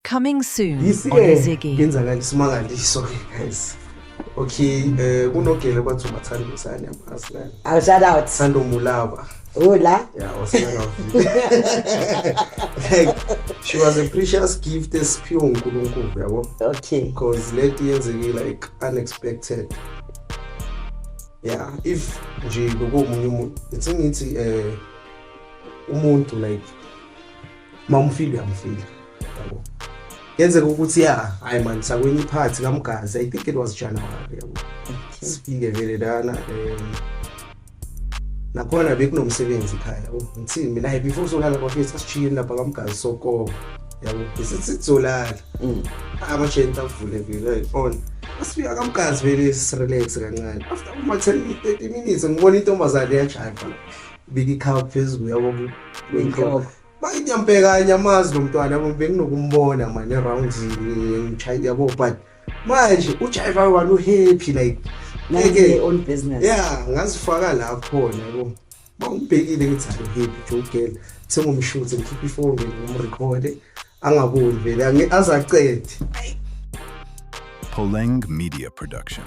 Coming soon This on year Ziggy. kenzakala isimangaliso ke, guys. Okay, kunogele kwathi uMathando sani yamazi lana. Awu, shout out. Thando Mulaba. Hola. Yeah, waseNgavile. Like, she was a precious gift esiphiwe uNkulunkulu, yabo. Because lento yenzeke like unexpected. Yeah, if nje bekuwomunye umuntu, ithi ngithi umuntu like mawumfile uyamfila, yabo. Yenzeka ukuthi ya, hayi man, sakwenye iphathi kaMgazi, I think it was January, yabo. Sifike vele lana, nakhona bekunomsebenzi ekhaya, yabo. Ngithini mina, hayi, before solala bafethu, asijiyeni lapha kaMgazi sokoba, yabo, sithi sizolala. Amajenta avule vele on, asifika kaMgazi vele, sirelax kancane. After uma 10 30 minutes ngibona intombazane yajayiva, bika ikhava phezulu, yabo, Inhloko. Bayinyambeka nyamazi lo mntwana, yabo, benginokumbona manje eroundini ngishaya, yabo, but manje ujayiva wani uhappy like Minding Ngeke- their own business. Yeah, ngazifaka la khona, yabo. Bangibhekile ngithi hayi, happy joe girl, sengumshuthe, ngikhipha ifoni ngimrekhode angaboni vele, azacede. Poleng Media Production.